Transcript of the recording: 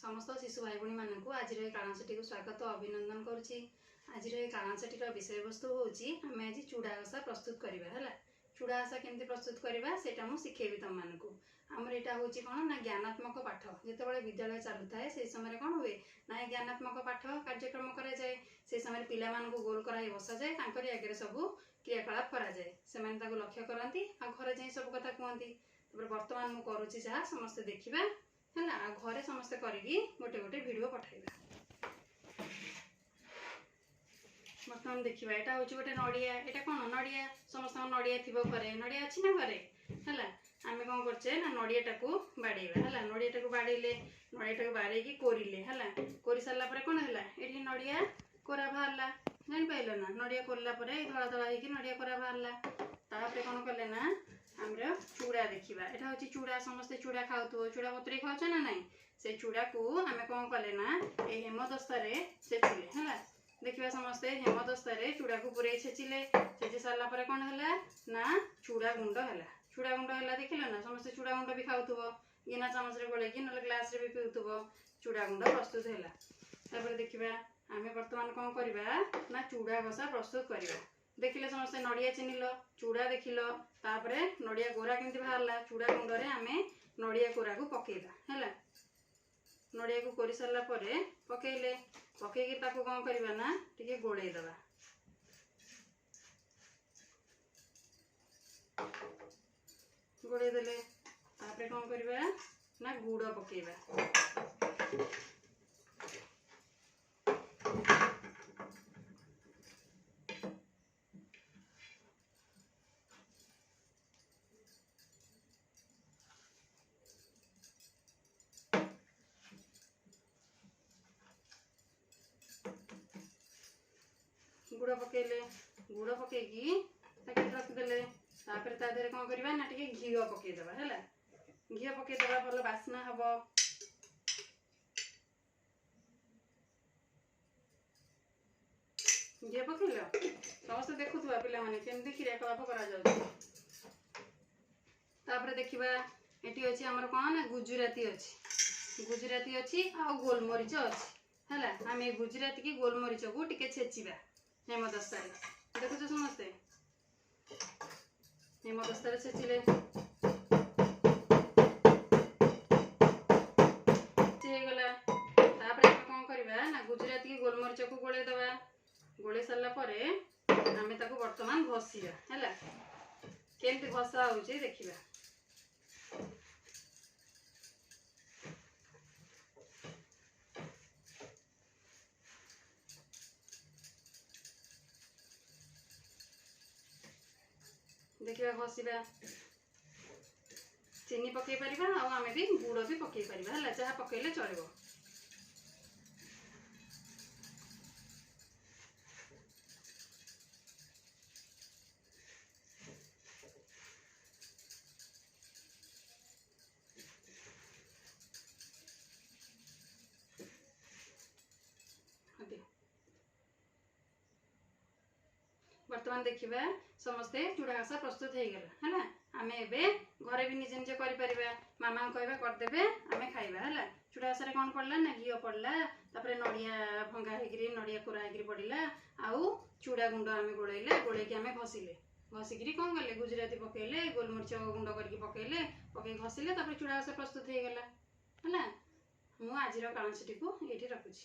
ସମସ୍ତ ଶିଶୁ ଭାଇ ଭଉଣୀମାନଙ୍କୁ ଆଜିର ଏ କାଳାଂଶଟିକୁ ସ୍ୱାଗତ ଅଭିନନ୍ଦନ କରୁଛି। ଆଜିର ଏ କାଳାଂଶଟିର ବିଷୟବସ୍ତୁ ହେଉଛି ଆମେ ଆଜି ଚୁଡ଼ା ଘସା ପ୍ରସ୍ତୁତ କରିବା। ହେଲା, ଚୁଡ଼ା ଘସା କେମିତି ପ୍ରସ୍ତୁତ କରିବା ସେଇଟା ମୁଁ ଶିଖେଇବି ତୁମମାନଙ୍କୁ। ଆମର ଏଇଟା ହେଉଛି କ'ଣ ନା ଜ୍ଞାନାତ୍ମକ ପାଠ। ଯେତେବେଳେ ବିଦ୍ୟାଳୟ ଚାଲୁଥାଏ ସେଇ ସମୟରେ କ'ଣ ହୁଏ ନା ଏ ଜ୍ଞାନାତ୍ମକ ପାଠ କାର୍ଯ୍ୟକ୍ରମ କରାଯାଏ। ସେଇ ସମୟରେ ପିଲାମାନଙ୍କୁ ଗୋଲ କରାଇ ବସାଯାଏ, ତାଙ୍କରି ଆଗରେ ସବୁ କ୍ରିୟାକଳାପ କରାଯାଏ। ସେମାନେ ତାକୁ ଲକ୍ଷ୍ୟ କରନ୍ତି ଆଉ ଘରେ ଯାଇ ସବୁ କଥା କୁହନ୍ତି। ତାପରେ ବର୍ତ୍ତମାନ ମୁଁ କରୁଛି ଯାହା ସମସ୍ତେ ଦେଖିବା, ହେଲା, ଆଉ ଘରେ ସମସ୍ତେ କରିକି ଗୋଟେ ଗୋଟେ ଭିଡ଼ିଓ ପଠାଇବା। ବର୍ତ୍ତମାନ ଦେଖିବା ଏଇଟା ହେଉଛି ଗୋଟେ ନଡ଼ିଆ। ଏଇଟା କ'ଣ ନଡ଼ିଆ? ସମସ୍ତଙ୍କ ନଡ଼ିଆ ଥିବ ଘରେ, ନଡ଼ିଆ ଅଛି ନା ଘରେ? ହେଲା, ଆମେ କ'ଣ କରୁଛେ ନା ନଡ଼ିଆଟାକୁ ବାଡ଼େଇବା। ହେଲା, ନଡ଼ିଆଟାକୁ ବାଡ଼େଇଲେ, ନଡ଼ିଆଟାକୁ ବାଡ଼େଇକି କୋରିଲେ। ହେଲା, କୋରି ସାରିଲା ପରେ କ'ଣ ହେଲା? ଏଠି ନଡ଼ିଆ କୋରା ବାହାରିଲା, ଜାଣିପାରିଲ ନା? ନଡ଼ିଆ କୋରିଲା ପରେ ଧଳା ଧଳା ହେଇକି ନଡ଼ିଆ କୋରା ବାହାରିଲା। ତାପରେ କ'ଣ କଲେ ନା ଆମର ଚୁଡ଼ା ଦେଖିବା। ଏଇଟା ହେଉଛି ଚୁଡ଼ା। ସମସ୍ତେ ଚୁଡ଼ା ଖାଉଥିବ, ଚୁଡ଼ା ବତୁରେଇ ଖାଉଛ ନା ନାଇଁ? ସେ ଚୁଡ଼ାକୁ ଆମେ କ'ଣ କଲେ ନା ଏଇ ହେମଦସ୍ତାରେ ଛେଚିଲେ। ହେଲା, ଦେଖିବା ସମସ୍ତେ ହେମଦସ୍ତାରେ ଚୁଡ଼ାକୁ ପୁରେଇ ଛେଚିଲେ। ଛେଚି ସାରିଲା ପରେ କ'ଣ ହେଲା ନା ଚୁଡ଼ା ଗୁଣ୍ଡ ହେଲା। ଚୁଡ଼ା ଗୁଣ୍ଡ ହେଲା, ଦେଖିଲ ନା? ସମସ୍ତେ ଚୁଡ଼ା ଗୁଣ୍ଡ ବି ଖାଉଥିବ, ଗିନା ଚାମଚରେ ଗୋଳେଇକି, ନହେଲେ ଗ୍ଲାସରେ ବି ପିଉଥିବ। ଚୁଡ଼ା ଗୁଣ୍ଡ ପ୍ରସ୍ତୁତ ହେଲା। ତାପରେ ଦେଖିବା ଆମେ ବର୍ତ୍ତମାନ କ'ଣ କରିବା ନା ଚୁଡ଼ା ଘସା ପ୍ରସ୍ତୁତ କରିବା। ଦେଖିଲେ ସମସ୍ତେ ନଡ଼ିଆ ଚିହ୍ନିଲ, ଚୁଡ଼ା ଦେଖିଲ, ତାପରେ ନଡ଼ିଆ କୋରା କେମିତି ବାହାରିଲା। ଚୁଡ଼ା ଗୁଣ୍ଡରେ ଆମେ ନଡ଼ିଆ କୋରାକୁ ପକେଇବା। ହେଲା, ନଡ଼ିଆକୁ କୋରି ସାରିଲା ପରେ ପକେଇଲେ, ପକେଇକି ତାକୁ କ'ଣ କରିବା ନା ଟିକେ ଗୋଳେଇ ଦେବା। ଗୋଳେଇ ଦେଲେ ତାପରେ କ'ଣ କରିବା ନା ଗୁଡ଼ ପକେଇବା। ଗୁଡ଼ ପକେଇଲେ, ଗୁଡ଼ ପକେଇକି ତାକୁ ରଖିଦେଲେ। ତାପରେ ତା ଦେହରେ କ'ଣ କରିବା ନା ଟିକେ ଘିଅ ପକେଇଦେବା। ହେଲା, ଘିଅ ପକେଇଦେବା, ଭଲ ବାସ୍ନା ହବ। ଘିଅ ପକେଇଲ, ସମସ୍ତେ ଦେଖୁଥିବା ପିଲାମାନେ କେମିତି କ୍ରିୟାକଳାପ କରାଯାଉଛି। ତାପରେ ଦେଖିବା ଏଠି ଅଛି ଆମର କ'ଣ ନା ଗୁଜୁରାତି ଅଛି, ଗୁଜୁରାତି ଅଛି ଆଉ ଗୋଲମରିଚ ଅଛି। ହେଲା, ଆମେ ଗୁଜୁରାତି କି ଗୋଲମରିଚକୁ ଟିକେ ଛେଚିବା ହେମଦସ୍ତାରେ। ଦେଖୁଛ ସମସ୍ତେ, ହେମଦସ୍ତାରେ ଛେଚିଲେ ହେଇଗଲା। ତାପରେ ଆମେ କ'ଣ କରିବା ନା ଗୁଜୁରାତି କି ଗୋଲମରିଚକୁ ଗୋଳେଇ ଦେବା। ଗୋଳେଇ ସାରିଲା ପରେ ଆମେ ତାକୁ ବର୍ତ୍ତମାନ ଘଷିବା। ହେଲା, କେମିତି ଘଷା ହଉଛି ଦେଖିବା। ଦେଖିବା ଘଷିବା। ଚିନି ପକେଇ ପାରିବା ଆଉ ଆମେ ବି ଗୁଡ଼ ବି ପକେଇ ପାରିବା। ହେଲା, ଯାହା ପକେଇଲେ ଚଳିବ। ବର୍ତ୍ତମାନ ଦେଖିବା ସମସ୍ତେ ଚୁଡ଼ା ଘସା ପ୍ରସ୍ତୁତ ହେଇଗଲା। ହେଲା, ଆମେ ଏବେ ଘରେ ବି ନିଜେ ନିଜେ କରିପାରିବା। ମାମାଙ୍କୁ କହିବା କରିଦେବେ, ଆମେ ଖାଇବା। ହେଲା, ଚୁଡ଼ା ଘସାରେ କ'ଣ ପଡ଼ିଲା ନା ଘିଅ ପଡ଼ିଲା, ତାପରେ ନଡ଼ିଆ ଭଙ୍ଗା ହେଇକିରି ନଡ଼ିଆ କୋରା ହେଇକିରି ପଡ଼ିଲା, ଆଉ ଚୁଡ଼ା ଗୁଣ୍ଡ ଆମେ ଗୋଳେଇଲେ, ଗୋଳେଇକି ଆମେ ଘଷିଲେ। ଘଷିକିରି କ'ଣ କଲେ? ଗୁଜୁରାତି ପକେଇଲେ, ଗୋଲମରିଚ ଗୁଣ୍ଡ କରିକି ପକେଇଲେ, ପକେଇକି ଘଷିଲେ, ତାପରେ ଚୁଡ଼ା ଘସା ପ୍ରସ୍ତୁତ ହେଇଗଲା। ହେଲା, ମୁଁ ଆଜିର କାଳଂଶଟିକୁ ଏଇଠି ରଖୁଛି।